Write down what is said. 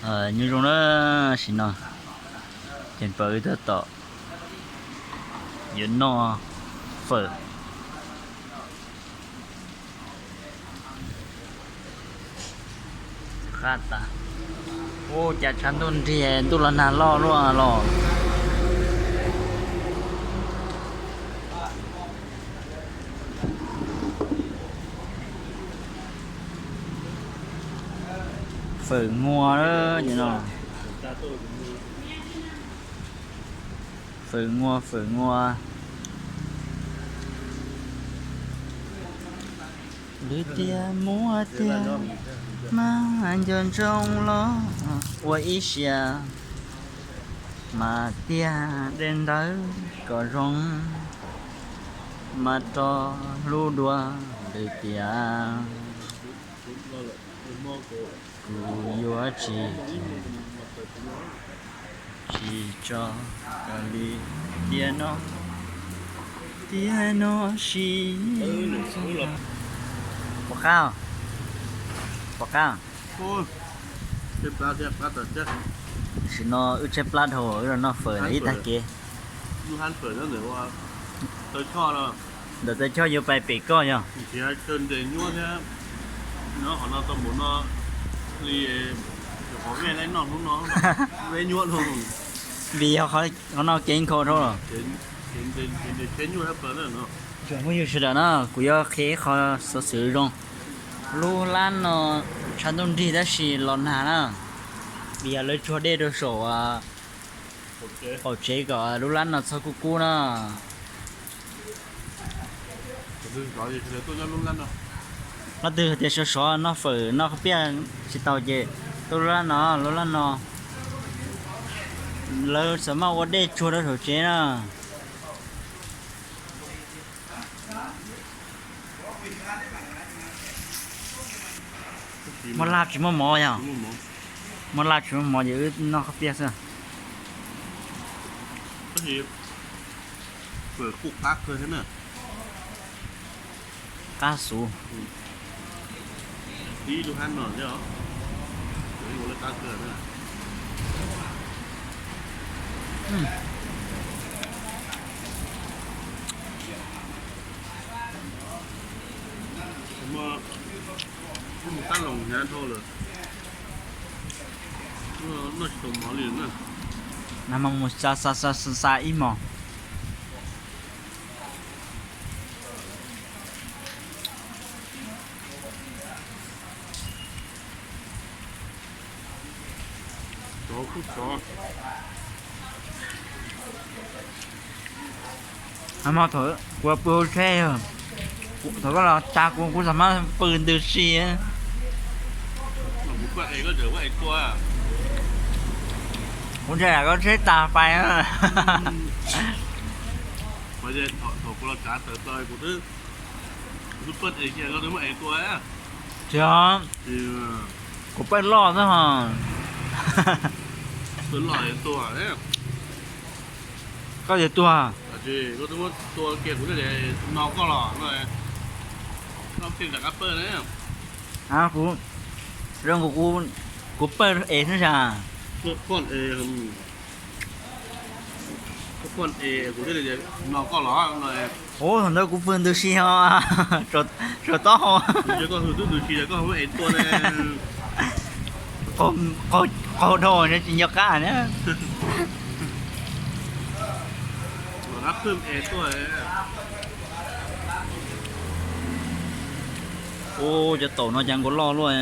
Nyob zoo na, sim no ces npawg wb tab tom yuav noj fawm. Qab tas. Ua cas tshav ntuj nrig ntuj los nag loj luaj los. Fawm nguas no. Fawm nguas, fawm nguas. Lwm tiam muaj tiag, mas nco ntsoov los ua ib siab, mas tiag dej ntawd kom zoo, mas rov hlub dua lwm tiam. Kuv yuav tsis, tsis tso li tiam no, tiam no sis. Pom qab, pom qab. Tam sim no wb tshaib plab dhau, wb los noj fawm ib tag kev. Ntawm Tawv Choj yuav pais pem koj yog. Vim yog qhov no kev nkhaus dhau los. Tsoom phooj ywg sawv daws na, kuv yuav qhia qhov xov xwm zoo. Lub lab no tshav ntuj nrig tab sis los nag na, vim yog lawv tsuag dej rau saum qaum tsev kom lub lab no txhob kub kub na. Leej twg tias sov sov noj fawm noj khaub piaj tsis tau ces tuaj lub lab no, lub lab no lawv xav maj ua dej tsuag rau saum tsev na. Muaj laj tsis muaj mov yog? Muaj laj tsis muaj mov ces wb noj khaub piaj xwb. Qab xus. Tab loos hnyav dhau lawm. Noj tsis tau mov li na. Nag hmo mus xa xa xa xa ib hmos. Nag hmo thaum kuv pw hauv tsheb, thaum koj los tsa kuv, kuv txawm muab pw ntws si. Kuv ntshai koj tsheb tas pais. Tsis, kuv paj loj xwb ho. Koj yuav tuag. No koj los, kuv zoo nkaus kuv paj es xwb sas. Ub, thaum ntawd kuv pw ntws si ho, tsaus taub hau. Qaug dhau tsis nco qab na. Ub, cov taum no cas nkaus loj luaj.